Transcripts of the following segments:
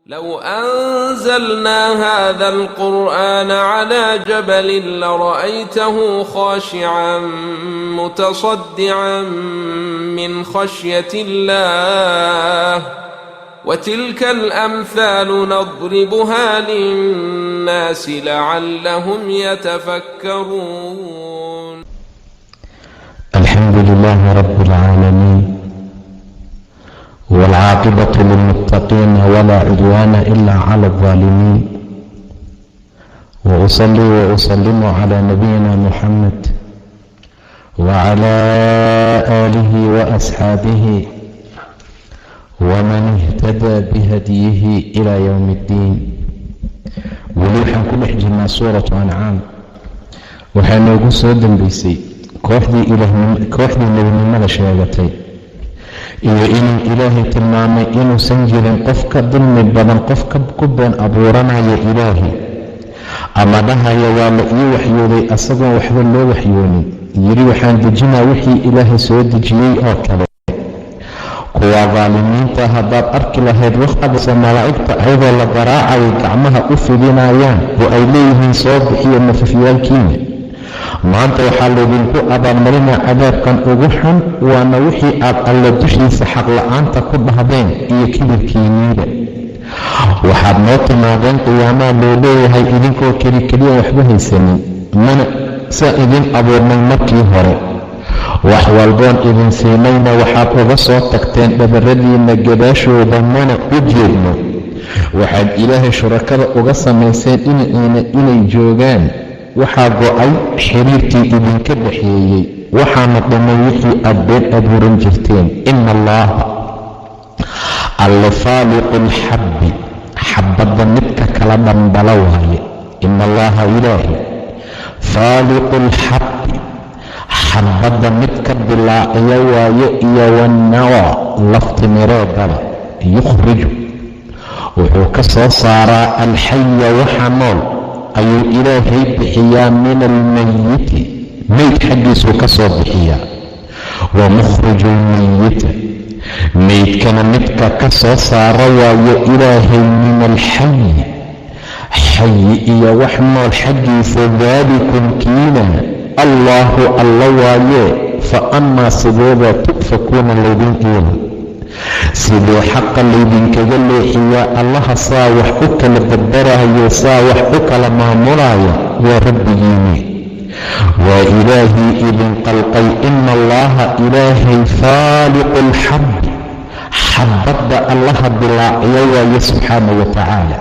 لو أنزلنا هذا القرآن على جبل لرأيته خاشعا متصدعا من خشية الله وتلك الأمثال نضربها للناس لعلهم يتفكرون. الحمد لله رب العالمين، والعاقبة للمتقين، ولا عدوان إلا على الظالمين، وأصلي وأسلم على نبينا محمد وعلى آله وأصحابه ومن اهتدى بهديه إلى يوم الدين. Weli waxaan ku dhex jirnaa Suuratu Ancaam. Waxaa noogu soo dambeysay kooxdii nebinimada sheegatay iyo inuu Ilaahay tilmaamay inuusan jirin qof ka dulmi badan qofka ku been abuuranaya Ilaahay ama dhahaya waa la ii waxyooday, asagoon waxba loo waxyoonin, yidhi waxaan dejinaa wixii Ilaahay soo dejiyey oo kale. Kuwa daalimiinta haddaad arki lahayd wakhtigaasa malaa'igta ayadoo la garaacayay gacmaha u fidinayaan oo ay leeyihiin: "Soo bixiya nafafyaalkiina, maanta waxaa laydinku abaalmarinaa cadaabkan ugu xun, waana wixii aad Alla dushiisa xaq la'aanta ku dhahdeen iyo kibirkiiniida. Waxaad noo timaadeen qiyaamaha," loo leeyahay, "idinkoo keli keliya, waxba haysanin, mana saa idin abuurnay markii hore. Wax walboon idin siinayna waxaad uga soo tagteen dhabaradiinna gadaashooda. Mana u jeedno waxaad Ilaahay shurakada uga samayseen dhinaciina inay joogaan. Waxaa go'ay xiriirkii idinka dhaxeeyey, waxaana dhumay wixii aad been abuuran jirteen." Ina Allaha, Alle, faaliqu alxabbi, xabbadda midka kala dhambala waaye. Ina Allaha, Ilaahi, faaliqu alxabbi, xabbadda midka dilaaciya waaye, iyo wannawa, laftimireedaba. Yukhriju, wuxuu ka soo saaraa, alxaya, waxa nool ayuu Ilaahay bixiyaa, min almayiti, meyd xaggiisuu ka soo bixiyaa, wa mukhriju almayita, meydkana midka ka soo saara waayo Ilaahay, min alxayi, xayi iyo wax nool xaggiisa. Daalikum, kiina, Allaahu, Alla waaye. Fa annaa, sideebaa, tu'fakuuna, laydin iila? Sidee xaqa laydinkaga leexiyaa? Allaha saa wax u kala dabarayo, saa wax u kala maamulaya, waa Rabbigiini, waa Ilaahii idin qalqay. Ina Allaha, Ilaahay, faaliqu alxabbi, xabbadda Allaha dilaaciya waaye subxaana wa tacaala.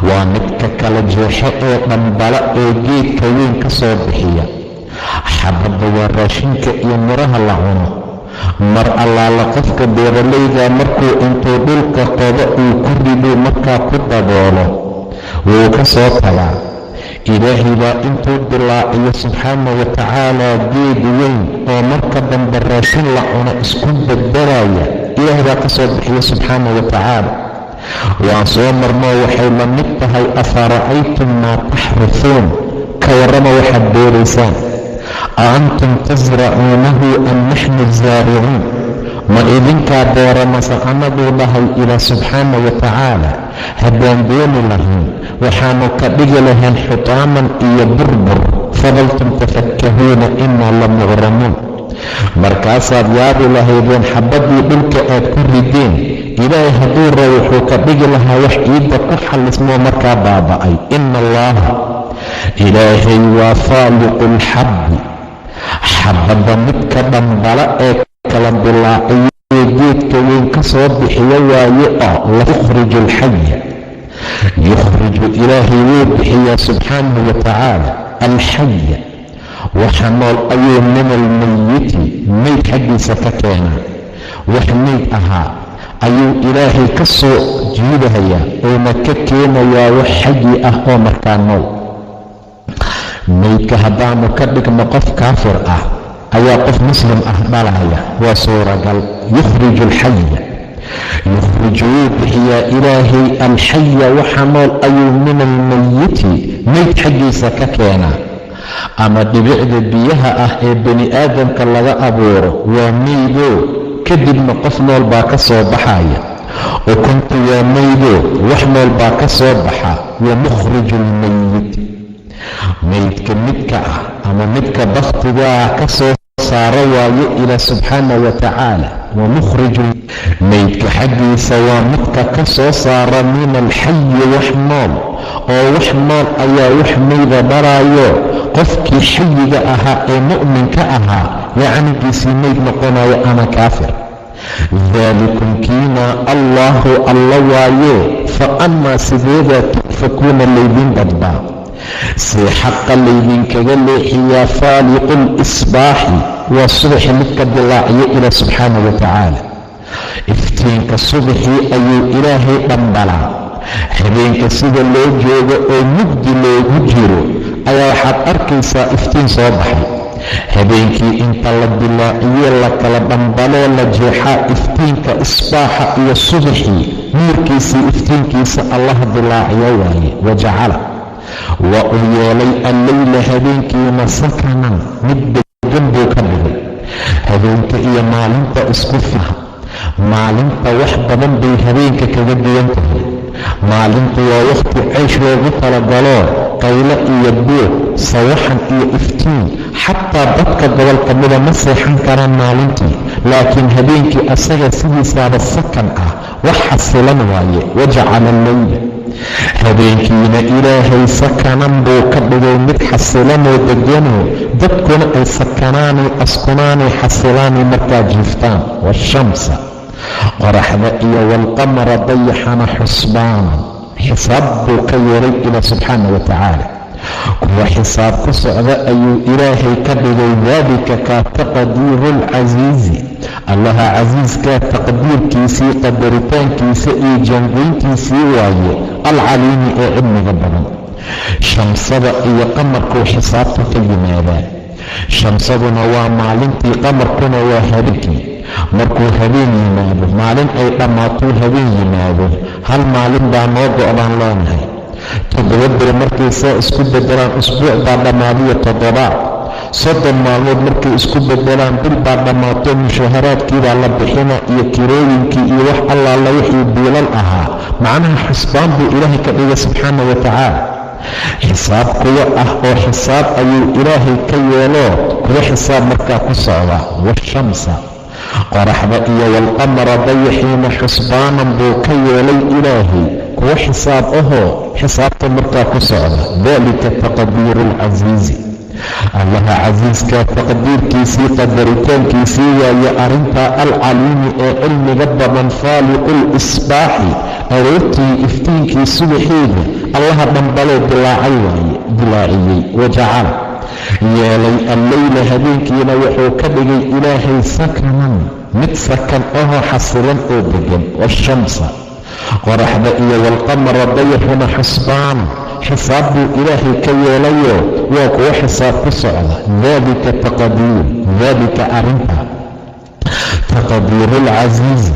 Waa midka kala jeexo ee dhambala ee geedka weyn ka soo bixiya. Xabadda waa raashinka iyo miraha la cuno. Mar allaala qofka beeralayda markuu intuu dhulka qodo uu ku rido, markaa ku daboolo, wuu ka soo tagaa. Ilaahay baa intuu dilaaciyo subxaana wa tacaala geed weyn oo marka dambe raashin la cuno isku beddelaya, Ilaahay baa ka soo bixiya subxaana wa tacaala. Waan soo marnoo waxay la mid tahay afara'aytum maa taxrufuun, ka warrama waxaad beeraysaan. A antum tasracuunahu am naxnu zaaricuun? Ma idinkaa beera mase annaguu dhahay Ilaa subxaana wa tacaala? Haddaan dooni lahayn, waxaanu ka dhigi lahayn xutaaman iyo burbur. Fadaltum tafakkahuuna inaa la muqramuun. Markaasaad yaabi lahaydeen xabaddii dhulka aad ku rideen. Ilaahay hadduu rabo, wuxuu ka dhigi lahaa wax ciidda ku xallismoo markaa baaba'ay. Ina Allaha, Ilaahay, waa faaliqu alxabbi, xabadda midka dhambala ee kala dilaaciyo geedka weyn ka soo bixiyo waaye. Oo la yukhriju alxaya, yukhriju, Ilaahay wuu bixiyaa subxaanahu wa tacaala, alxaya, waxa nool ayuu, min almayiti, meyd xaggiisa ka keenaa. Wax meyd ahaa ayuu Ilaahay ka soo jiidahayaa oona ka keenayaa wax xayi ah oo markaa nool. Meydka haddaanu ka dhigno qof kaafir ah ayaa qof muslim ah dhalaya, waa suuragal. Yukhriju alxaya, yukhriju, wuu bixiyaa Ilaahay, alxaya, waxa nool ayuu, min almayiti, meyd xaggiisa ka keenaa. Ama dhibicda biyaha ah ee bani aadamka laga abuuro waa meydoo, kadibna qof nool baa ka soo baxaya. Ukuntu waa maydo, wax nool baa ka soo baxa. Wa mukhriju almayit, maydka midka ah ama midka bakhtigaa ka soo saara waaye Ilaah subxaana wa tacaala. Wa mukhriju maydka xaggiisa waa midka ka soo saara min alxayi wax nool, oo wax nool ayaa wax mayda dhalaayo. Qofkii xayiga ahaa ee mu'minka ahaa yaa canugiisii mayd noqonayo ama kaafir. Daalikum kiina Allaahu Alla waaye. Fa annaa, sideedaa, tu'fakuuna laydin dadbaa, see xaqa laydinkaga leexiyaa? Faaliqu lisbaaxi waa subaxi midka dilaaciyo Ilaah subxaana wa tacaala. Iftiinka subaxii ayuu Ilaahay dhambalaa. Habeenka sida loo joogo oo mugdi loogu jiro ayaa waxaad arkaysaa iftiin soo baxay. Habeenkii inta la dilaaciye, la kala dhambaloo la jeexaa iftiinka isbaaxa iyo subaxii nuurkiisii, iftiinkiisa Allah dilaaciyo waaye. Wajacala waa uu yeelay alleyla habeenkiina sakanan, mid degan buu ka dhigay. Habeenka iyo maalinta isku fiha. Maalinta wax badan bay habeenka kaga duwan tahay. Maalintu waa wakhti ceysh loogu talagalo, qaylo iyo buuq, sawaxan iyo iftiin. Xataa dadka gobol ka mida ma seexan karaan maalintii, laakiin habeenkii asaga sidiisaaba sakan ah, wax xasilan waaye. Wajacala alleyla habeenkiina Ilaahay sakanan buu ka dhigay, mid xasilanoo deganoo dadkuna ay sakanaanay, askunaanay, xasilaanay markaa jiiftaan. Waashamsa qoraxda iyo waalqamara dayaxana xusbaanan, xisaab buu ka yeelay Ilaah subxaana wa tacaala. Kuwa xisaab ku socda ayuu Ilaahay ka dhigay. Daalika kaa taqdiiru alcasiizi, Allaha casiiskaa taqdiirkiisii, qadaritaankiisa iyo jaangoyntiisii waaye, alcaliimi ee cilmiga badan. Shamsada iyo qamarkuu xisaabta ka yimaadaa. Shamsaduna waa maalintii, qamarkuna waa habeenkii. Markuu habeen yimaado, maalin ay dhammaatuu habeen yimaado, hal maalin baa noo go'daan leenahay. 7 beri markay saa isku beddelaan, usbuuc baa dhammaadiyo toddobaad. 30 maalmood markay isku beddelaan, bil baa dhammaato, mushaharaadkiibaa la bixina iyo kirooyinkii iyo wax allaala wixii biilal ahaa. Macnaha xusbaan buu Ilaahay ka dhigay subxaana wa tacaala. Xisaab kuwa ah oo xisaab ayuu Ilaahay ka yeelo, kuwa xisaab markaa ku socda. Waashamsa qoraxda iyo waalqamara dayaxiina xusbaanan buu ka yeelay Ilaahay, kuwa xisaab ahoo xisaabta markaa ku socda. Dalika taqdiiru alcasiizi, Allaha casiiskaa taqdiirkiisii, qadaritaankiisii waaye arrintaa, alcaliimi ee cilmiga badan. Faaliqu lisbaaxi aroortii iftiinkii subaxeeda Allaha dhambaloo dilaacay waaye, dilaaciyey. Wajacala yeelay alleyla habeenkiina wuxuu ka dhigay Ilaahay sakanan, mid sakan ahoo xasilan oo degan. Waashamsa qoraxda iyo waalqamara dayaxuna xusbaan, xisaab buu Ilaahay ka yeelayo, waa kuwo xisaab ku socda. Dalika taqdiir, daalika arrinta, taqdiiru alcasiizi,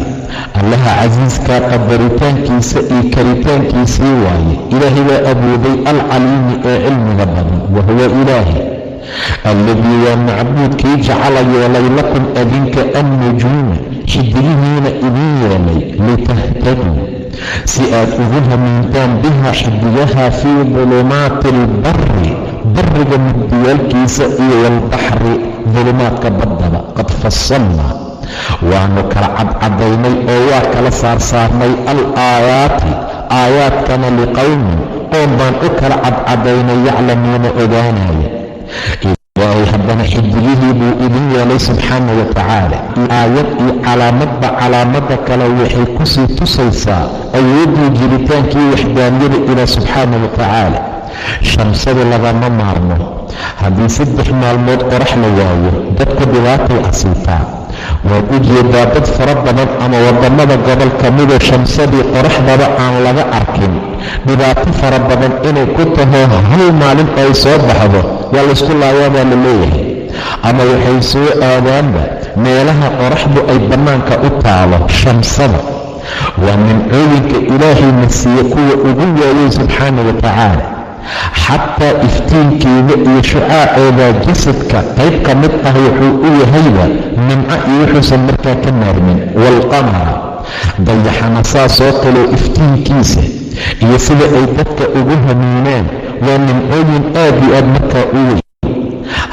Allaha casiiskaa qadaritaankiisa iyo karitaankiisii waaye. Ilaahay baa awooday, alcaliimi ee cilmiga badan. Wahuwa Ilaahay alladii waa macbuudkii jacala yeelay lakum adinka annujuuma xidigihiina idin yeelay, litahtaduu si aad ugu hanuuntaan, biha xidigaha, fii dulumaati albari bariga mugdiyaalkiisa iyo waalbaxri dulumaadka baddaba. Qad fasalnaa waanu kala cadcadaynay oo waa kala saarsaarnay al aayaati aayaadkana, liqowmin qoom baan u kala cadcadaynay, yaclamuuna ogaanaya. Ilaahay haddana xidigihii buu idin yeelay subxaana wa tacaala. Aayad iyo calaamadba calaamadda kale waxay kusii tusaysaa awooddii jiritaankii waxdaaniyada Ilaah subxaana wa tacaala. Shamsadu lagama maarmo. Haddii 3 maalmood qorax la waayo, dadku dhibaatay asiibtaa. Waad u jeedaa dad fara badan ama waddamada gobol ka midoo shamsadii qoraxdaba aan laga arkin, dhibaato fara badan inay ku taho. Hal maalin ay soo baxdo yaa laysku laayaabaa la leeyahay, ama waxay soo aadaanba meelaha qoraxdu ay bannaanka u taalo. Shamsada waa nimcooyinka Ilaahayna siiye kuwa ugu waayey subxaana wa tacaala. Xataa iftiinkeeda iyo shucaaceeda jasadka qayb ka mid ah wuxuu u yahayba nimco iyo wuxuusan markaa ka maarmin. Waalqamara Dayaxana saasoo kaleo iftiinkiisa iyo sida ay dadka ugu hanuunaan waa nimcooyin aad iyo aad markaa u weyn.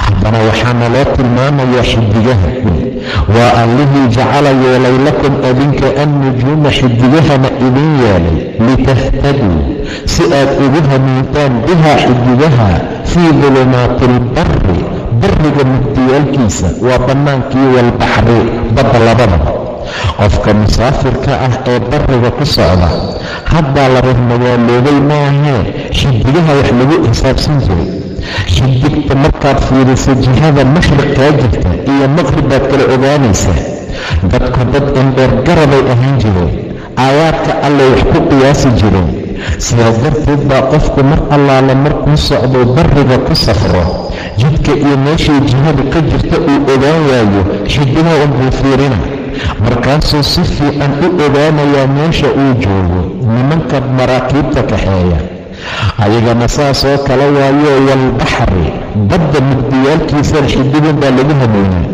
Haddana waxaana loo tilmaamayaa xidigaha. Waa allihii jacala yeelay lakum adinka annujuuma, xidigahana idin yeelay, litahtaduu, si aad ugu hanuuntaan, bihaa xidigaha, fii dulumaati albari, bariga mugdiyaalkiisa, waa bannaankii, walbaxri, badda labadaba. Qofka musaafirka ah ee bariga ku socda, haddaa la reer magaaloobay maahee, xidigaha wax lagu xisaabsan jiray. Xidigta markaad fiiriso jihada mashriq kaa jirta iyo maqrib baad kala ogaanaysaa. Dadku dad indheer garabay ahaan jireen, aayaadka allay wax ku qiyaasi jireen. Sidaas darteed baa qofku mar allaale markuu socdo bariga ku safro, jidka iyo meeshay jihadu ka jirta uu ogaan waayo, xidigaha unbuu fiirina, markaasuu si fiican u ogaanayaa meesha uu joogo. Nimanka maraakiibta kaxeeya ayagana saasoo kale waayo. Walbaxri, badda mugdiyaalkiisana xidigan baa lagu hanuunaa.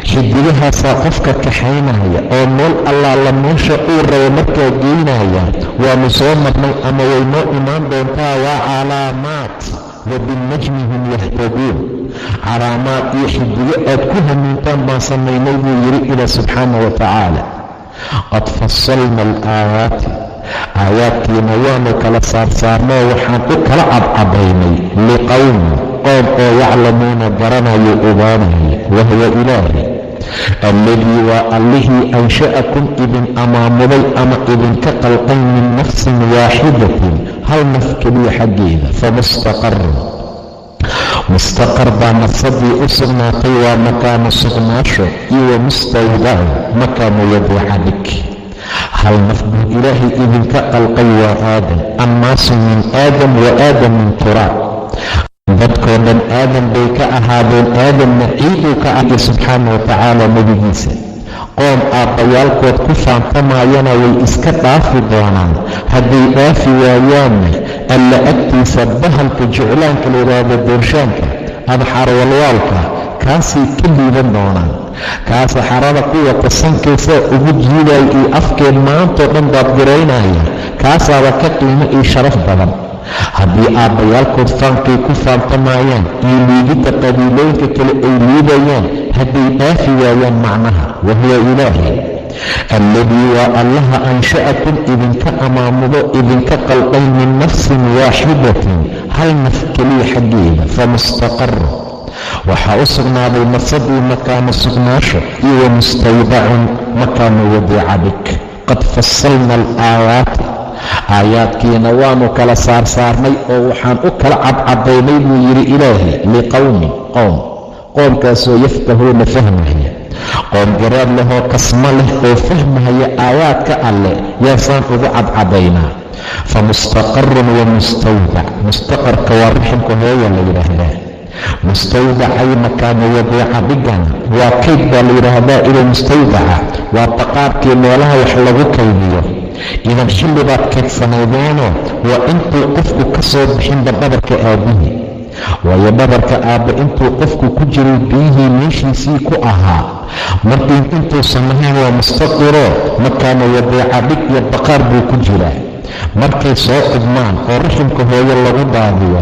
Xidigahaasaa qofka kaxaynaya oo meel allaala meesha uu rabo markaa geynaya. Waanu soo marnay ama way noo imaan doontaa. Waa calaamaat, wa binnajmi hum yahtaduun. Calaamaad iyo xidigo aad ku hanuuntaan baan samaynay, buu yidhi ilaa subxaana wa tacaala. Qad fasalna alaayaati, aayaadkiina waanu kala saarsaarnoo waxaan u kala cadcadaynay, liqowmin, qoom oo, yaclamuuna, garanayo, ogaanaya. Wahuwa ilaahi alladii, waa allihii, ansha'akum, idin amaamuday ama idinka qalqay, min nafsin waaxidatin, hal naf keliya xaggeeda. Famustaqarun, mustaqar baa nafsadii u sugnaatay, waa makaanu sugnaasho, iyo wa mustawdacun, makaanu wadiica dhig. Hal naf buu ilaahay idinka qalqay, waa Aadam. Annaasu min Aadam wa Aadam min turaab. Dadkoo dhan Aadam bay ka ahaadeen, Aadamna ciiduu ka ahay subxaana wa tacaala nebigiisa. Qoom aabbayaalkood ku faantamayana way iska dhaafi doonaan. Hadday dhaafi waayaanna, alla agtiisa bahalka juclaanka la yidhaahdo, doorshaanka ama xaarwalwaalka, kaasay ka liiban doonaan. Kaasa xarada ku wata sankaysaa ugu jiidaya iyo afkeen maantoo dhan baadgaraynaya, kaasaaba ka qiimo iyo sharaf badan. Haddii aabbayaalkood faankay ku faantamayaan iyo liididda qabiilooyinka kale ay liidayaan hadday dhaafi waayaan macnaha. Wahuwa ilaahi alladii, waa allaha, ansha'akum, idinka amaamudo, idinka qalqay, min nafsin waaxidatin, hal naf keliya xaggeeda. Famustaqarun, waxaa u sugnaaday nafsadii makaanu sugnaasho, iyo wa mustawdacun, makaanu wadiica dhig. Qad fasalna alaayaati, aayaadkiina waanu kala saarsaarnay oo waxaan u kala cadcadaynay, buu yidhi ilaahi, liqowmin, qowm, qoomkaasoo, yafqahuuna, fahmaya. Qoom garaad lehoo kasmo leh oo fahmaya aayaadka alleh yaasaan ugu cadcadaynaa. Fa mustaqarun wa mustawdac. Mustaqarka waa raximka hooya la yidhaahdaa. Mustawdacay makaanu wadiica dhigana waa kayd baa la yidhaahdaa. Inuu mustawdaca waa baqaarkii meelaha wax lagu kaydiyo. Idan xilli baad kaydsanaydeeno waa intuu qofku ka soo bixinba dhabarka aabbihii. Waayo, dhabarka aabbe intuu qofku ku jiray biyihii meeshiisii ku ahaa. Markii intuusan lahayn waa mustaqiroo makaanu wadiica dhig iyo baqaar buu ku jiraa. Markay soo qubmaan oo raximka hooyo lagu daadiyo,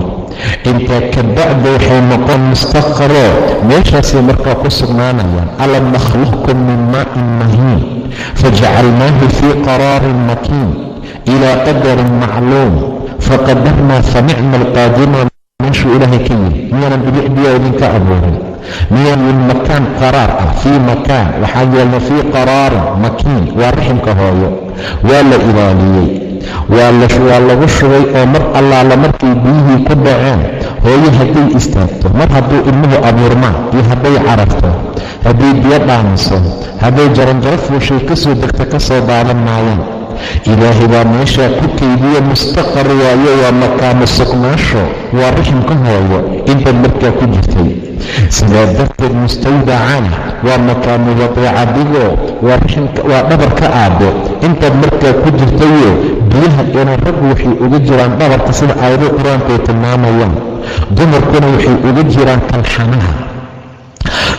intaa ka bacda waxay noqon mustaqaroo meeshaasay markaa ku sugnaanayaan. Alam nakhluqkum min maa'in mahiin fajacalnaahu fii qaraarin makiin ilaa qadarin macluum faqadarnaa fanicma alqaadiruun. Meeshuu ilaahay ka yiri, miyaanan dhibic biyaa idinka abuurin? Miyaan min makaan qaraar ah, fii makaan waxaa yeelna, fii qaraarin makiin, waa raximka hooyo. Waa la ilaaliyey, waa lagu shubay oo mar allaala markay biyihii ku dhaceen, hooyo hadday istaagto, mar hadduu ilmuhu abuurmaan iyo hadday cararto, hadday biyo dhaamiso, hadday jaranjaro fuushay kasoo degta, kasoo daadan maayaan. Ilaahay baa meeshaa ku kaydiye. Mustaqar waayo, waa makaano sugnaasho, waa raximka hooyo intaad markaa ku jirtay. Sidaa darteed mustawdacana waa makaanu wadiica dhigoo waa raximka, waa dhabarka aabbe intaad markaa ku jirtayo. Biyaha inay raggu waxay uga jiraan dhabarka sida aayado qur-aanku ay tilmaamayaan, dumarkuna waxay uga jiraan kalxanaha.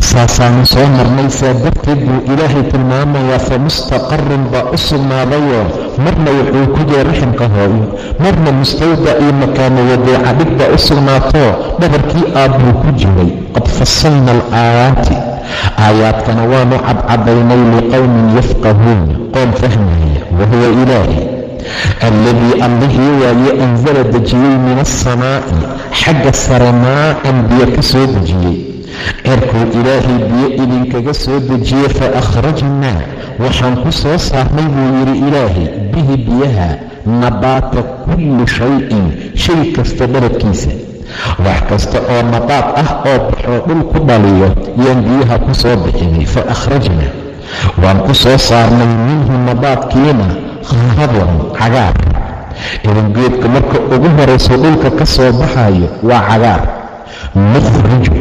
Saasaanu soo marnay. Saa darteed buu Ilaahay tilmaamayaa, fa mustaqarun baa u sugnaadayoo marna wuxuu ku jira raximka hooyo, marna mustawdac iyo makaano wadeeca dhig baa u sugnaatoo dhabarkii aabbuu ku jiray. Qad fasalna alaayaati, aayaadkana waanu cadcadaynay, liqowmin yafqahuun, qoom fahmaya. Wahuwa Ilaahi alladii, Allihii waaye, anzala dejiyey min alsamaa'i, xagga sare, maa'an biyo ka soo dejiyey. Cirkuu Ilaahay biyo idinkaga soo dejiyey. Fa akhrajnaa, waxaan ku soo saarnay buu yidhi Ilaahay, bihi biyaha nabaata kulli shayin, shay kasta dhaladkiisa. Wax kasta oo nabaad ah oo baxoo dhul ku dhaliyo yaan biyaha ku soo bixinay. Fa akhrajnaa, waan ku soo saarnay, minhu nabaadkiina khadiran, cagaar. Idan geedka marka ugu horayso dhulka ka soo baxayo waa cagaar. Nukhriju,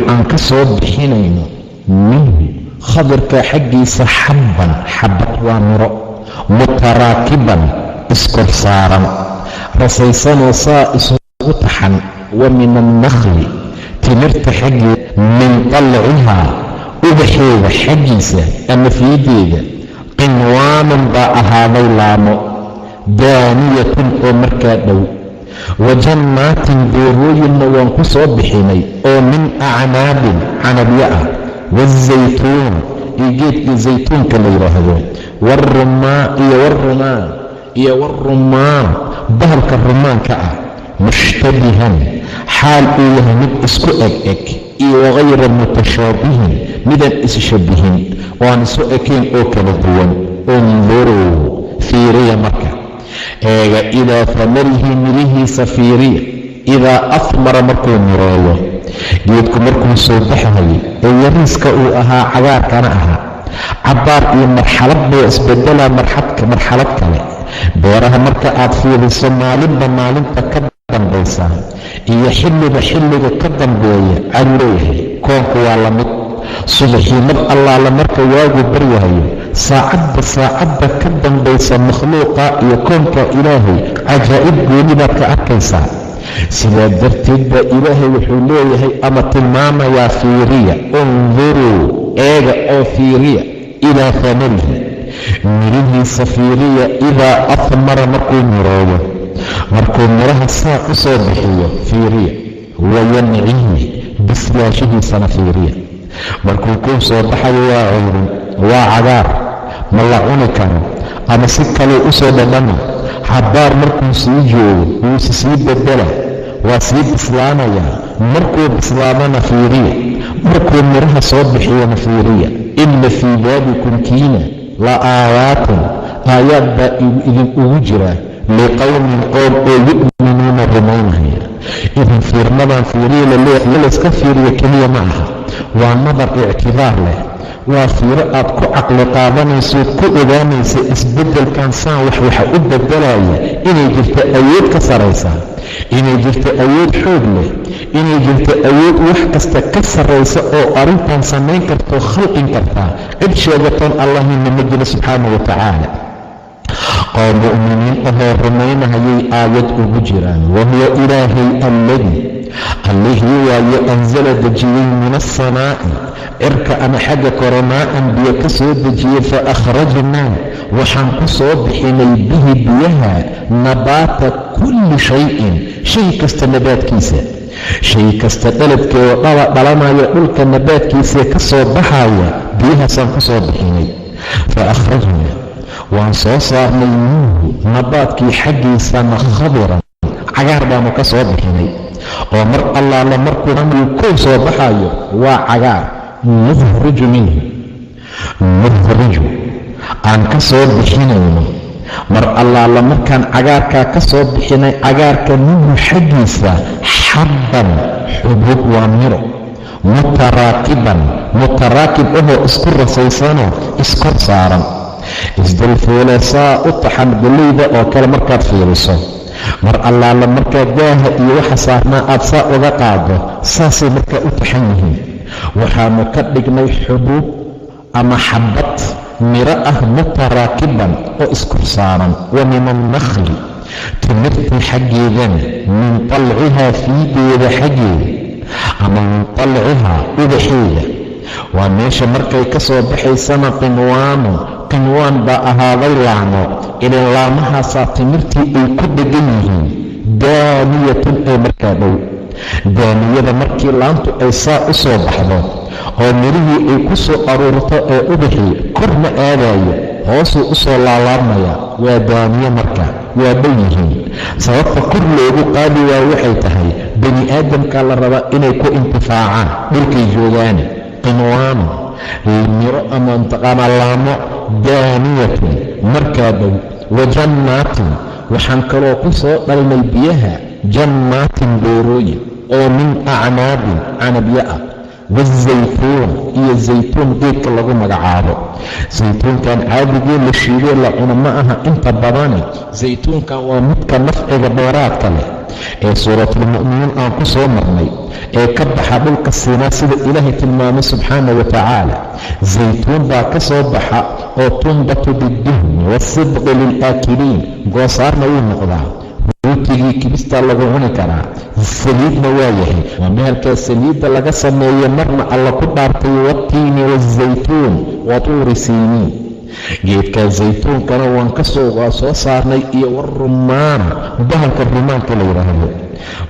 aan ka soo bixinayno, minhu khadirka xaggiisa xabban, xabad waa miro, mutaraakiban, iskor saaran, rasaysanoo saa isugu taxan. Wa min annakhli, timirta xaggeeda, min talcihaa, ubaxeeda xaggiisa ama fiideeda, qinwaanan baa ahaaday laamo, daaniyatun, oo markaa dhow. Wa jannaatin, beerooyinna waan ku soo bixinay oo min acnaabin, canabyo ah, waazaytuun, iyo geedkii zaytuunka la yidhaahdo, waarumaan iyo warumaan iyo warumaan, bahalka rumaanka ah, mushtabihan, xaal uu yahay mid isku eg eg, iyo wagayra mutashaabihin, midaan isshabihin oo aan isu ekayn oo kala duwan. Unduruu, fiiriya marka, eega, ilaa famarihi, mirihiisa fiiriya, idaa afmara, markuu mireeyo. Geedku markuu soo baxayay ee yariiska uu ahaa, cagaarkana ahaa, cabbaar iyo marxalad buu isbedelaa, marxalad kale. Beeraha marka aad fiiriso, maalinba maalinta ka dambaysa iyo xilliba xilliga ka dambeeya caduu leeyahay. Koonku waa la mid. Subaxii mar allaala marka waagu baryahayo, saacadba saacadda ka dambaysa makhluuqa iyo koonka Ilaahay cajaa'ib gooni baad ka arkaysaa. Sidaa darteed baa Ilaahay wuxuu leeyahay ama tilmaamayaa, fiiriya, unduruu, eega oo fiiriya, ilaa thamarihi, mirihiisa fiiriya, idaa afmara, markuu mireeyo, markuu miraha saa u soo bixiyo fiiriya, wayancihi, bislaashihiisana fiiriya. Markuu kuu soo baxayo waa ceyrin, waa cagaar, ma la cuni karo ama si kaleu u soo dhadhama. Xabaar markuu sii joogo wuuse sii bedela, waa sii bislaanayaa. Markuu bislaadana fiiriya, markuu miraha soo bixiyana fiiriya. Inna fii daalikum kiina la aayaatin, aayaad baa idin ugu jira, liqowmin, qoom oo, yu'minuuna, rumaynaya. Idan fiirmadan fiiriya laleeyahay layska fiiriyo keliya ma aha, waa nadar ictibaar leh, waa fiiro aad ku caqli qaadanayso, ku ogaanaysa isbeddelkan saan wax waxa u bedelaya inay jirto awood ka saraysa, inay jirto awood xoog leh, inay jirto awood wax kasta ka sarraysa oo arrintan samayn karto, khalqin kartaa. Cid sheegatoon Allahina ma jiro subxaana wa tacaala. Oo mu'miniin ahoo rumaynahayay aayad ugu jiraan. Wahuwa Ilaahay alladii, Allihii waaye, anzala dejiyey, min alsamaa'i, cirka ama xagga kore, maa'an biyo ka soo dejiyey. Fa akhrajnaa, waxaan ku soo bixinay, bihi biyaha nabaata kulli shayin, shay kasta nabaadkiisa, shay kasta dhaladkeeda dhalanaya, dhulka nabaadkiisa ka soo baxaya biyahaasaan ku soo bixinay. Fa akhrajnaa, waan soo saarnay, minhu nabaadkii xaggiisana khadiran, cagaar baanu ka soo bixinay. Oo mar allaala markuu kow soo baxayo waa cagaar. Nukhriju minhu, nukhriju, aan ka soo bixinayno, mar allaala markaan cagaarkaa ka soo bixinay cagaarka, minhu xaggiisa xabban, xubuub, waa miro, mutaraakiban, mutaraakib ahoo isku rasaysanoo iskor saaran, isdulfuule, saa u taxan, galleyda oo kale markaad fiiriso, mar allaala markaa daaha iyo waxa saarnaa aad saa uga qaado, saasay markaa u taxan yihiin. Waxaanu ka dhignay xubuub ama xabad miro ah, mutaraakiban, oo iskor saaran. Wa min annakhli, timirtii xaggeedana, min talcihaa, fiideeda xaggeeda. Ama min talcihaa, ubaxeeda waa meesha markay ka soo baxaysana, qinwaanu, qinwaan baa ahaaday, laamo ilan laamahaasaa timirtii ay ku dhegan yihiin. Daaniyatun, ee markaa dhow. Daaniyada markii laantu ay saa u soo baxdo oo mirihii ay ku soo aruurto ee ubaxii korna aadayo, hoosuu u soo laalaabmaya, waa daaniye. Marka waa dhow yihiin. Sababta kor loogu qaadi waayo waxay tahay bani aadamkaa la rabaa inay ku intifaacaan dhulkay joogaane. Qinwaanu, miro ama mataqaanaa laamo, daaniyatun, markaa dhow. Wa jannaatin, waxaan kaloo ku soo dhalnay biyaha, jannaatin, beerooyin oo min acnaabin, canabyo ah, wazaytuun, iyo zaytuun geedka lagu magacaabo. Saytuunkan caadigee la shiidee la cuno ma aha inta badane. Saytuunkan waa midka nafciga dheeraadka leh ee Suuratulmu'miniin aan ku soo marnay, ee ka baxa dhulka Siinaa, sida Ilaahay tilmaamay subxaana wa tacaala. Zaytuun baa ka soo baxa oo tunbatu biduhni waasibqi lilaakiliin. Goosaarna wuu noqdaa, rootigii kibistaa lagu cuni karaa, saliidna waa yahay. Waa meelkaa saliidda laga sameeyo. Marna Alla ku dhaartay: "Waatiini waazaytuun wa tuuri siiniin." Geedkaa zaytuunkana waan kasoo waa soo saarnay, iyo warumaana, bahalka rumaanka la yidhaahdo,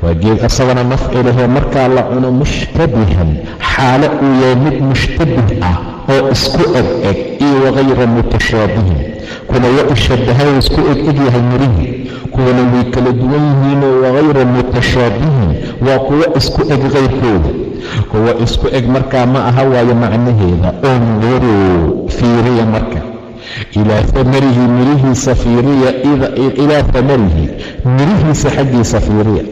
waa geed asagana nafci lehoo markaa la cuno. Mushtabihan, xaalo uu yahay mid mushtabih ah oo isku eg eg, iyo wakayra mutashaabihin, kuna wa ishabahay, isku eg eg yahay mirihii, kuwana way kala duwan yihiinoo wakayra mutashaabihin, waa kuwo isku eg kayrkooda. Kuwa isku eg markaa ma aha, waayo macnaheeda. Unduruu, fiiriya marka, ilaa amarihi, mirihiisa fiiriya, ilaa amarihi, mirihiisa xaggiisa fiiriya.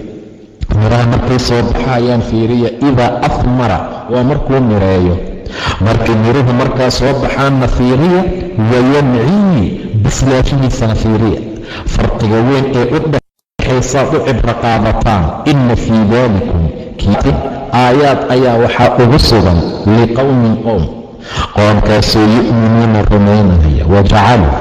Miraha markay soo baxayaan fiiriya. Idaa afmara, waa markuu mireeyo. Markay miruhu markaa soo baxaanna fiiriya. Wayancii, bislaashihiisana fiiriya. Farqiga weyn ee u dhaxaysaad u cibro qaadataan. Inna fii daalikum aayaad ayaa waxaa ugu sugan liqowmin, qowm, qoomkaasoo yu'minuuna, rumaynaya. Wajacaluu,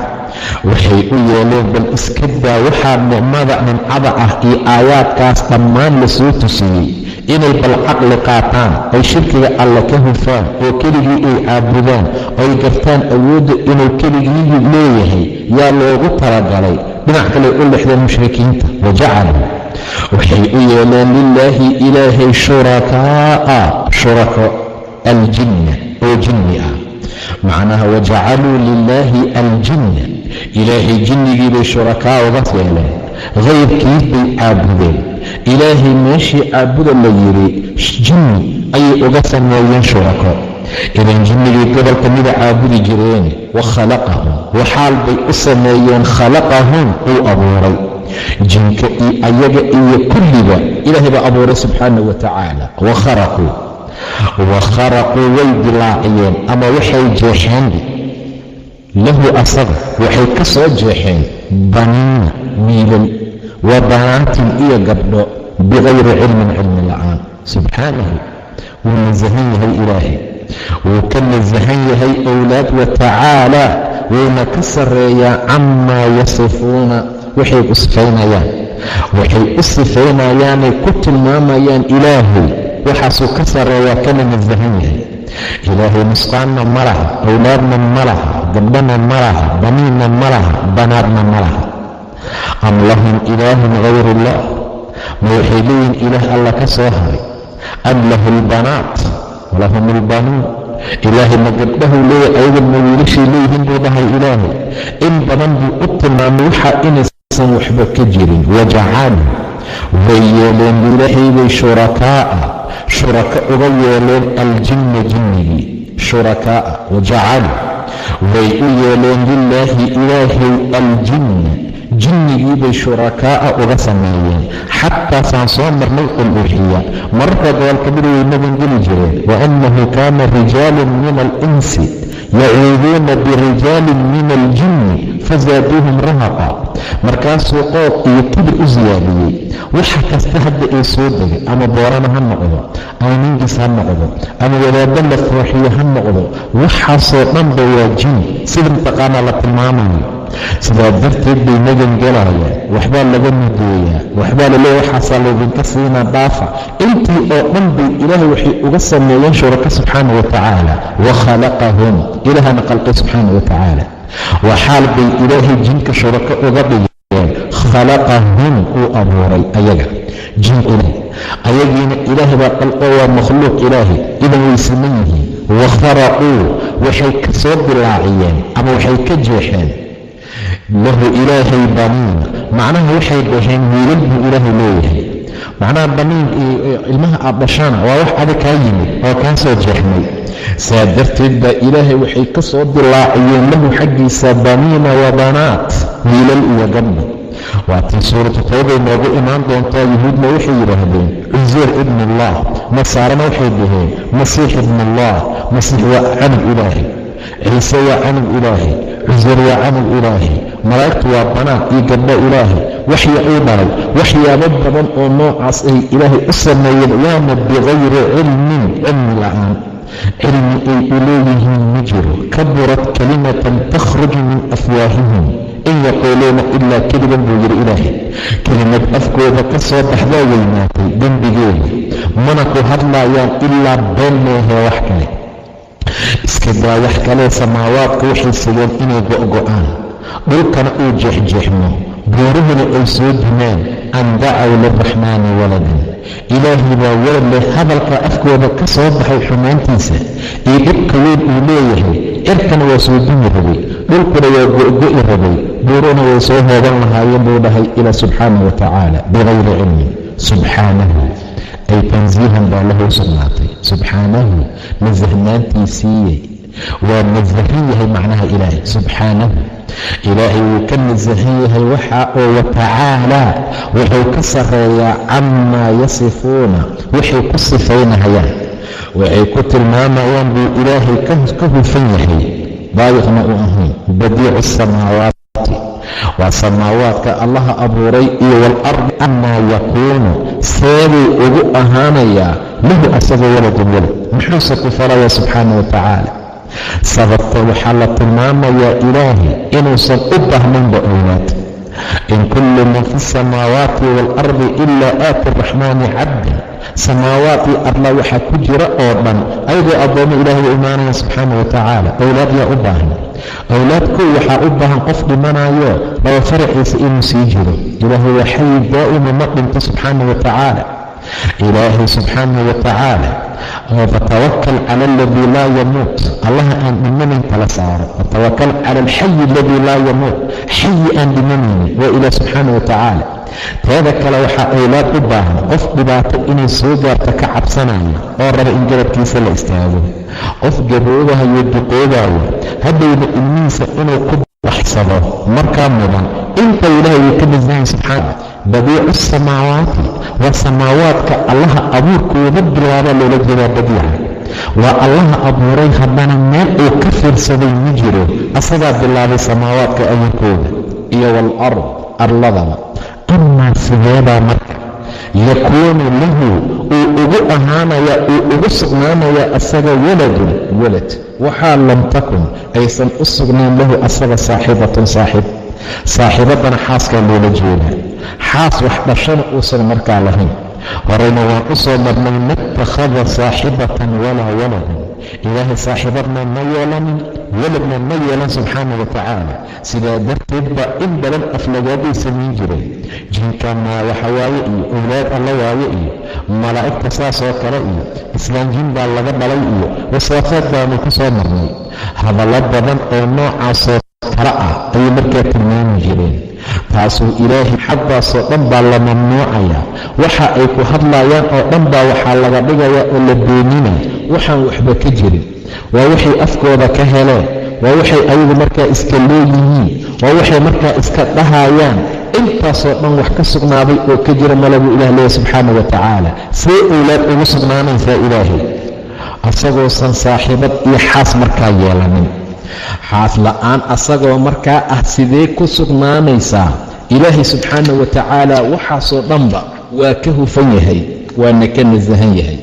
waxay u yeeleen, bal iska daa waxaa nicmada nimcada ah iyo aayaadkaas dhammaan la soo tusiyey inay bal caqli qaataan, ay shirkiga Alle ka hufaan oo keligii ay caabudaan, oy gartaan awoodda inuu keligii leeyahay yaa loogu talagalay. Dhinac kale u lexdeen mushrikiinta. Wajacaluu, waxay u yeeleen, lilaahi, Ilaahay, shurakaa'a, shurako, aljinna, oo jinni ah. Macnaha wajacaluu lilaahi aljinna, Ilaahay jinnigii bay shurakaa uga yeeleen, kayrkiis bay caabudeen. Ilaahay meeshii caabuda la yidhi, jinni ayay uga sameeyeen shurako. Idan jinnigii gobolka mida caabudi jireen. Wa khalaqahum, waxaal bay u sameeyeen, khalaqahum, uu abuuray jinka iyo ayaga iyo kulliba Ilaahay baa abuuray subxaana wa tacaala. Wa kharaquu, way dilaaciyeen ama waxay jeexeen, lahu, asaga waxay ka soo jeexeen, baniina, wiilal, wa banaatin, iyo gabdho, bikayri cilmin, cilmi la'aan. Subxaanahu, wuu nasahan yahay Ilaahay, wuu ka nasahan yahay owlaad. Wa tacaalaa, wuuna ka sarreeyaa, camaa yasifuuna, waxay u sifaynayaan, waxay u sifaynayaanay ku tilmaamayaan Ilaahay, waxaasuu ka sarreeyaa kana nasahan yahay. Ilaahay nusqaanna ma laha, owlaadna ma laha, gabdhana ma laha, baniinna ma laha, banaadna ma laha. Am lahum ilaahun hayr ullah, ma waxay leeyihin ilaah Alla ka soo haray? Am lahu lbanaat walahum albanuun, Ilaahay ma gabdhahuu leeyahay, ayaga ma wiilashay leeyihiin buu dhahay Ilaahay. In badan buu u tilmaamay waxaa inaysan waxba ka jirin. Wajacaluu, way yeeleen, Ilaahay bay shurakaa'a, shurako uga yeeleen, aljinna, jinnigii, shurakaa'a. Wajacaluu, way u yeeleen, lilaahi, Ilaahay, aljinna, jinnigii bay shurakaa'a uga sameeyeen. Xataasaan soo marnay qul uuxiya, mararka gobol ka mida way magangeli jireen. Wa annahu kaana rijaalun min alinsi yacuuduuna birijaalin min aljinni fasaaduuhum rahaqa. Markaasuu qoob iyo kibir u siyaadiyey. Waxa kasta hadda ee soo degay, ama boorana ha noqdo, ama mingis ha noqdo, ama wadaaddo la fooxiyo ha noqdo, waxaasoo dhanba waa jin, sida mataqaanaa la tilmaamayo. Sidaa darteed bay magan gelayaan, waxbaa laga mudeeyaa, waxbaa laleeya, waxaasaa laydinka siinaa, dhaafa. Intii oo dhan bay Ilaahay waxay uga sameeyeen shurako subxaana wa tacaala. Wa khalaqahum, Ilaahana khalqay subxaana wa tacaala. Waxaal bay Ilaahay jinka shurako uga dhigeen, khalaqahum, uu abuuray ayaga jin Ilaahay, ayagiina Ilaahay baa qalqo, waa makhluuq Ilaahay, idan way siman yihiin. Wakharaquu, waxay ka soo dilaaciyeen ama waxay ka jeexeen, lahu, Ilaahay, baniina, macnaha waxay dhaheen wiilal buu Ilaahay leeyahay. Macnaha baniin ilmaha aad dhashana waa wax adig kaa yimid oo kaa soo jeexmay. Saa darteed baa Ilaahay waxay ka soo dilaaciyeen lahu xaggiisa baniina wa banaat, wiilal iyo gabdho. Waatii Suuratu Tawbay noogu imaan doontaa. Yuhuudna waxay yidhaahdeen Cuseyr ibn Allah, Nasaarana waxay dhaheen Masiix ibn Allah. Masiix waa canug Ilaahay, Ciise waa canug Ilaahay, Cuseyr waa canug Ilaahay, malaa'igtu waa banaad iyo gabdho Ilaahay waxya uu dhalay. Waxyaabo badan oo noocaas ay Ilaahay u sameeyeen, waana bikayri cilmin, cilmi la'aan, cilmi ay u leeyihiin ma jiro. Kaburat kalimatan takhruju min afwaahihim in yaquuluuna ilaa kadiban, buu yidhi Ilaahay. Kelimad afkooda ka soo baxdaa weynaatay dembigeeda, mana ku hadlayaan ilaa been meehee wax kale iska daa. Wax kalee samaawaadku waxay sigeen inay go'go'aan, dhulkana uu jeexjeexmo, buuruhuna ay soo dumaan. An dacaw liraxmaani waladan, Ilaahay baa walad leh. Hadalka afkooda ka soo baxay xumaantiisa iyo dhibka weyn uu leeyahay, cirkana waa soo dumi rabay, dhulkuna waa go'go'i rabay, buuruhuna way soo hooban lahaayeen, buu dhahay ilaa subxaana wa tacaala. Bikayri cilmin, subxaanahu, ay tansiihan baa lahu sugnaatay. Subxaanahu, nasahnaantiisiiye, waa nasahan yahay macnaha Ilaahay. Subxaanahu, Ilaahay wuu ka nasahan yahay waxa oo, watacaalaa, wuxuu ka sarreeyaa, camaa yasifuuna, waxay ku sifaynahayaan, waxay ku tilmaamayaan buu Ilaahay ka hufan yahay, daayiqna u ahayn. Badiicu asamaawaati, waa samaawaadka Allaha abuuray iyo waalardi. Annaa yakuunu, seebuu ugu ahaanayaa, lahu asagoo, waladun, walad? Muxuuse ku falayaa subxaana wa tacaala? Sababta waxaa la tilmaamayaa Ilaahay inuusan u baahnaynba owlaad. In kullu man fi asamaawaati waalardi ilaa aati araxmaani cabdan. Samaawaat iyo arla waxaa ku jira oo dhan ayagoo addoommo Ilaahay u imaanaya subxaana wa tacaala. Owlaad yaa u baahan? Owlaad kow waxaa u baahan qof dhimanayo laba faraciisa inuu sii jiro. Ilaahay waa xayi daa'ima, ma dhinto subxaana wa tacaala. Ilaahay subxaana wa tacaala, fatawakal cala aladii laa yamuut, Allaha aan dhimanayn tala saaro. Fatawakal cala alxayi aladii laa yamuut, xayi aan dhimanaynin waa Ilaah subxaana wa tacaala. Teeda kale waxaa owlaad u baahan qof dhibaato inay soo gaarto ka cabsanaya oo raba in garabkiisa la istaago, qof garoobahayo, duqoobaya, hadhowna ilmihiisa inuu ku baxsado markaa mudan. Inta Ilaahay wuu ka nasahay subxaana. Badiicu samaawaati, waa samaawaadka Allaha abuurkooda bilaaba loola jeedaa. Badiica waa Allaha abuuray, haddana meel uu ka fiirsaday ma jiro, asagaa bilaabay samaawaadka abuurkooda iyo waalard, arladaba. Amaa sideebaa marka yakuunu lahu, uu ugu ahaanaya, uu ugu sugnaanayaa asaga, waladun, walad, waxaa lam takun, aysan u sugnayn, lahu asaga, saaxibatun, saaxib? Saaxibaddana xaaskaa loola jeedaa, xaas wax dhashana uusan markaa lahayn. Horeyna waan u soo marnay, ma ittakhada saaxibatan walaa waladan. Ilaahay saaxibadna ma yeelanin, waladna ma yeelan subxaana wa tacaala. Sidaa darteed baa in badan aflagaaday samayn jireen jinkana waxa waaye iyo owlaad Alla waaye iyo malaa'igta saasoo kale iyo Islaan jin baa laga dhalay iyo wasaafaad baanu ku soo marnay. Hadallo badan oo noocaasoo kale ah ayay markaa tilmaami jireen. Taasuu Ilaahay xaggaasoo dhan baa la mamnuucayaa. Waxa ay ku hadlayaan oo dhan baa waxaa laga dhigayaa oo la beenina waxaan waxba ka jirin. Waa waxay afkooda ka heleen, waa waxay ayagu markaa iska leeyihiin, waa waxay markaa iska dhahayaan. Intaasoo dhan wax ka sugnaaday oo ka jira male buu Ilah leeyahy subxaana wa tacaala. See owlaad ugu sugnaanaysaa Ilaahay asagoosan saaxiibad iyo xaas markaa yeelanin? Xaas la'aan asagoo markaa ah sidee ku sugnaanaysaa? Ilaahay subxaana wa tacaala waxaasoo dhanba waa ka hufan yahay, waana ka nasahan yahay.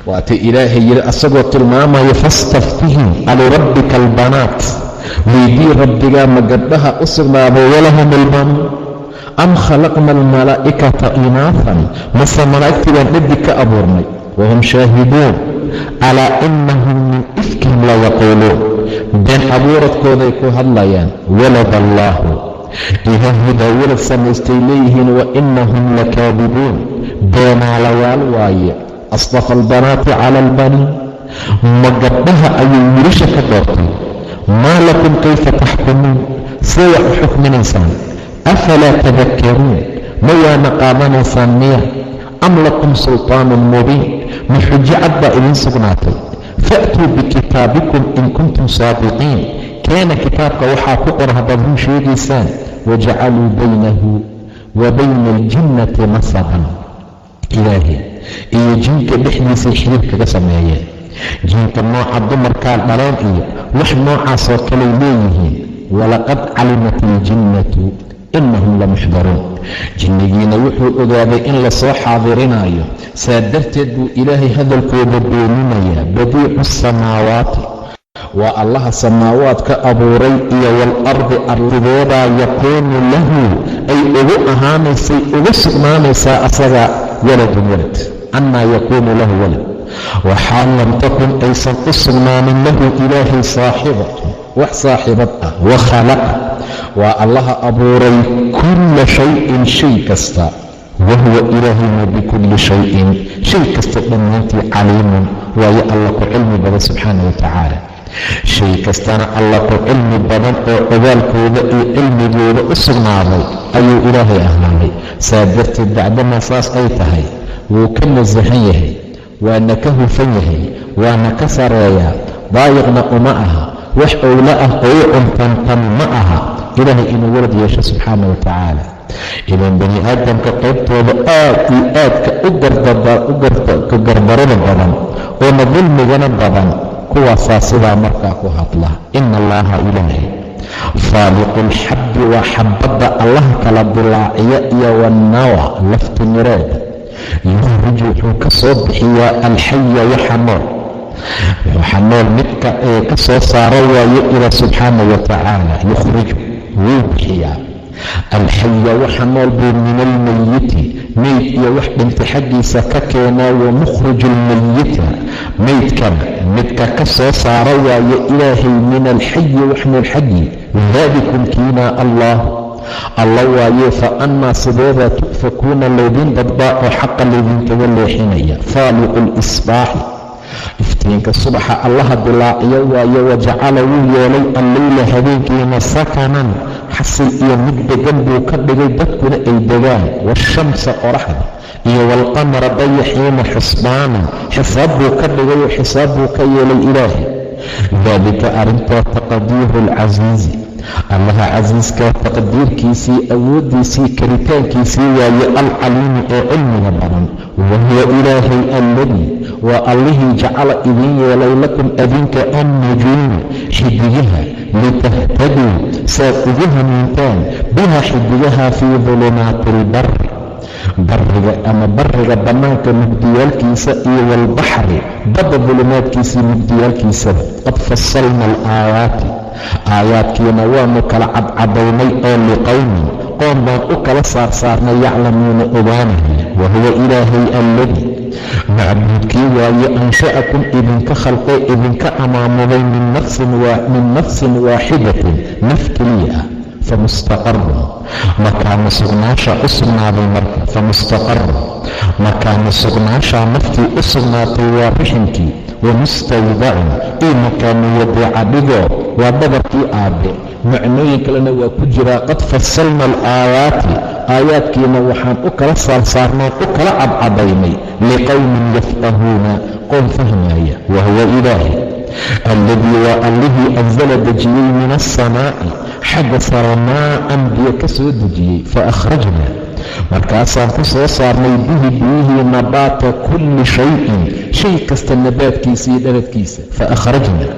Waata Ilaahay yidhi asagoo tilmaamaya, fastaftihim alirabbika albanaat. Weydii rabbigaa ma gabdhaha u sugnaaday walahum albanuun? Am khalaqna almalaa'ikata inaafan, mase malaa'igtii baan dhadig ka abuurnay? Wahum shaahiduun, alaa inahum min ifkihim la yaquuluun. Been abuuradkooday ku hadlayaan. Walad allaahu, ilaahay baa walad samaystay leeyihiin. Wa inahum lakaadibuun, beenaalayaal waaye. Astafa albanaati cala albaniin, ma gabdhaha ayuu wiilasha ka doortay? Maa lakum kayfa taxkumuun, see wax u xukminaysaan? Afalaa tadakkaruun, ma waana qaadanaysaan miya? Am lakum sultaanun mubiin, ma xujo cad baa idiin sugnaatay? Fa'tuu bikitaabikum in kuntum saadiqiin, keena kitaabka waxaa ku qoran haddaad run sheegaysaan. Wajacaluu baynahu wa bayna aljinnati nasaban, ilaahay iyo jinka dhexdiisay xiriir kaga sameeyeen. Jinka nooca dumarkaa dhaleen iyo wax noocaasoo kaley leeyihiin. Walaqad calimat aljinnatu inahum lamuxdaruun, jinnigiina wuxuu ogaaday in lasoo xaadirinaayo, saa darteed buu ilaahay hadalkooda beeninayaa. Badiicu asamaawaati, waa allaha samaawaadka abuuray, iyo waalardi ardideedaa yakuunu lahu ay ugu ahaanaysay, ugu sugnaanaysaa asaga waladun walad. Annaa yakuunu lahu walad, waxaa lam takun aysan u sugnaanin lahu ilaahay saaxibatun, wax saaxibad ah. Wa khalaqa, waa allaha abuuray, kulla shayin, shay kasta. Wahuwa ilaahayna bikulli shayin, shay kasta dhammaantii, caliimun waayo, alla ku cilmi badan subxaana wa tacaala. Shay kastana alla ku cilmi badan oo ogaalkooda iyo cilmigooda u sugnaaday ayuu ilaahay ahaaday. Saa darteed, bacdamaa saas ay tahay, wuu ka nasahan yahay, waana ka hufan yahay, waana ka sareeyaa, daayiqna uma aha, wax owla ah oo u cuntantan ma aha ilaahay inuu walad yeesho subxaana wa tacaala. Idan bani aadamka qaybtooda aad iyo aadka u gardarada badan oona dulmigana badan, kuwaasaa sidaa markaa ku hadla. Ina allaha ilaahay faaliqu lxabbi, waa xabadda allaha kala dilaaciya, iyo wannawa, laftimireeda. Yukhriju, wuxuu ka soo bixiyaa, alxaya, waxa nool, waxa nool midka ee ka soo saaro waayo ilaa subxaana wa tacaala. Yukhriju, wuu bixiyaa, alxaya, waxa nool buu, min almayiti, meyd iyo wax dhintay xaggiisa ka keenaa. Wa mukhriju almayita, meydkana midka ka soo saara waayo ilaahay, min alxayi, wax nool xaggii. Daalikum kiina allah, alla waaye. Fa annaa, sideedaa, tu'fakuuna, laydin dadbaa oo xaqa laydinkaga leexinaya? Faaliqu lisbaaxi, iftiinka subaxa allaha dilaaciyo waaye. Wajacala, wuu yeelay, alleyla, habeenkiina, sakanan, xasil iyo mid degan buu ka dhigay, dadkuna ay degaan. Waashamsa, qoraxda, iyo waalqamara, dayaxiina, xusbaana, xisaab buu ka dhigay oo xisaab buu ka yeelay ilaahay. Daalika, arrintaa, taqdiiru alcasiizi, allaha casiiskaa taqdiirkiisii, awooddiisii, karitaankiisii waaye, alcaliimi, ee cilmiga badan. Wahuwa ilaahay alladii, waa allihii, jacala, idin yeelay, lakum, adinka, annujuuma, xidigaha, litahtaduu, saad ugu hanuuntaan, biha, xidigaha, fii dulumaati albari, bariga ama bariga bannaanka mugdiyaalkiisa, iyo waalbaxri, badda dulumaadkiisii mugdiyaalkiisaba. Qad fasalna alaayaati, aayaadkiina waanu kala cadcadaynay oo liqowmin, qoom baan u kala saarsaarnay, yaclamuuna, ogaanaya. Wahuwa ilaahay alladii, macbuudkii waaye, ansha'akum, idinka khalqay, idinka amaamuday, min nafsin waaxidatin, naf keliya ah. Famustaqarun, makaanu sugnaasha u sugnaaday marka. Famustaqarun, makaanu sugnaashaa naftii u sugnaatay waa riximkii. Wamustawdacun, iyo makaanu wadeeca dhigoo waa dhabarkii aabbe. Macnooyin kalena waa ku jiraa. Qad fasalna alaayaati, aayaadkiina waxaan u kala saarsaarnay, u kala cadcadaynay, liqowmin yafqahuuna, qoom fahmaya. Wahuwa ilaahi alladii, waa allihii, anzala, dejiyey, min alsamaa'i, xagga sare, maa'an, biyo ka soo dejiyey. Fa akhrajna, markaasaan ku soo saarnay, bihi, biyihii, nabaata kulli shayin, shay kasta nabaadkiisa iyo dhaladkiisa. Fa akhrajna,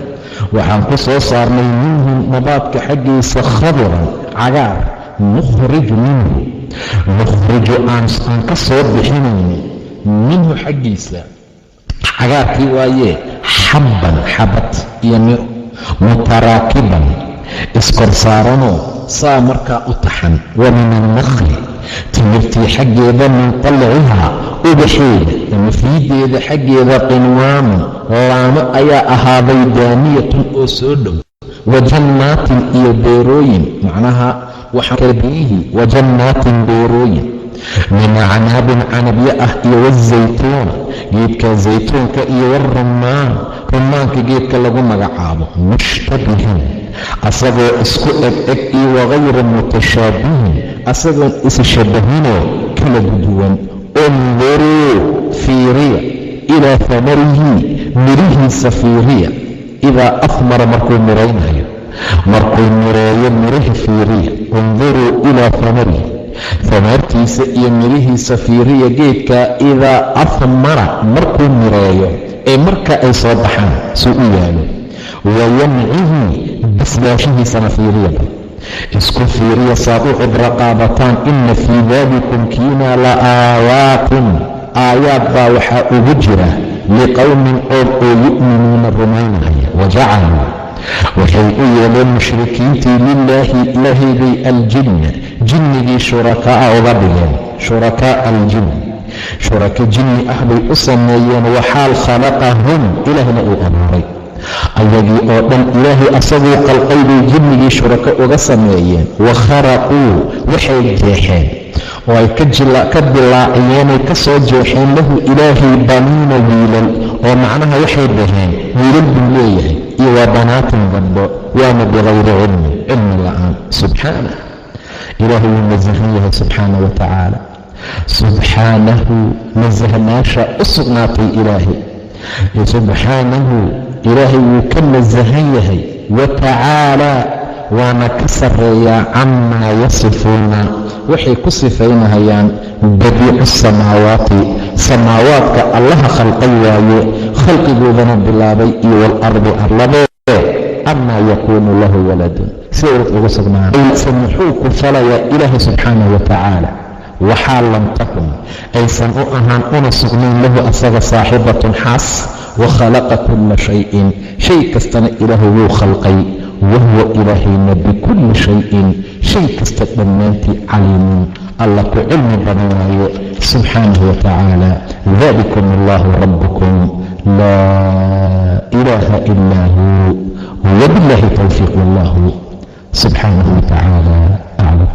waxaan ku soo saarnay, minhu, nabaadka xaggiisa, khadiran, cagaar. Nukhriju minhu, nukhriju, aan ka soo bixinayno, minhu, xaggiisa, cagaarkii waayee, xabban, xabad iyo miro, mutaraakiban. Iskor saaranoo saa markaa u taxan. Wa min annakli, timirtii xaggeeda, min talcihaa, ubaxeeda ama fiideeda xaggeeda, qinwaanun, laamo ayaa ahaaday, daaniyatun, oo soo dhow, wa jannaatin, iyo beerooyin, macnaha waxaa biyihii, wa jannaatin, beerooyin, min acnaabin, canabyo ah, iyo wazaytuuna, geedka zaytuunka, iyo warumaan, rumaanka geedka lagu magacaabo, mushtabihan, asagoo isku eg eg, iyo wagayra mutashaabihin, asagoon is-shabahinoo kala duwan. Unduruu, fiiriya, ilaa hamarihi, mirihiisa fiiriya, idaa ahmara, markuu miraynayo, markuu mireeyo miraha fiiriya. Unduruu ilaa hamarihi, hamaartiisa iyo mirihiisa fiiriya geedka, idaa ahmara, markuu mireeyo ee marka ay soo baxaan suu u yaalo, wayancihi, bislaashihiisana fiiriyaba, isku fiiriya saad u cibro qaadataan. Ina fii daalikum kiina la aayaatin, aayaad baa waxaa ugu jira, liqowmin, qoom oo, yu'minuuna, rumaynaya. Wajacaluu, waxay u yeeleen mushrikiintii, lilaahi, ilaahay bay, aljinna, jinnigii, shurakaa'a uga dhigeen, shurakaa aljin, shurako jinni ah bay u sameeyeen. Waxaal khalaqahum, ilaahna uu abuuray ayagii oo dhan, ilaahay asaguu qalqay bay jinnigii shurako uga sameeyeen. Wa kharaquu, waxay jeexeen oo ay ka dilaaciyeenay ka soo jeexeen, lahu, ilaahay, baniina, wiilal, oo macnaha waxay dhaheen wiilal buu leeyahay, iyo waa banaatin, gabdho, waana bikayri cilmin, cilmi la'aan. Subxaanah, ilaahay wuu nasahan yahay subxaana wa tacaala. Subxaanahu, nasahnaasha u sugnaatay ilaahay. Subxaanahu, ilaahay wuu ka nasahan yahay, wa tacaalaa, waana ka sarreeyaa, camaa yasifuuna, waxay ku sifaynahayaan. Badiicu samaawaati, samaawaadka allaha khalqay waaye, khalqigoodana bilaabay, iyo waalardi, arladee, amaa yakuunu lahu waladun, sida walad ugu sugnaanse muxuu ku falayaa ilaahay subxaanahu wa tacaala? Waxaa lam takun, aysan u ahaan una sugnayn, lahu, asaga, saaxibatun, xaas. Wa khalaqa kulla shayin, shay kastana ilaahay wuu khalqay. Wahuwa, ilaahayna, bikulli shayin, shay kasta dhammaantii, caliimun, alla ku cilmi badan waaye subxaanahu wa tacaala. Dalikum allahu rabbukum, laa ilaaha ilaa huu. Wabiاllahi towfiiq, wallahu subxaanahu wa tacaala aclam.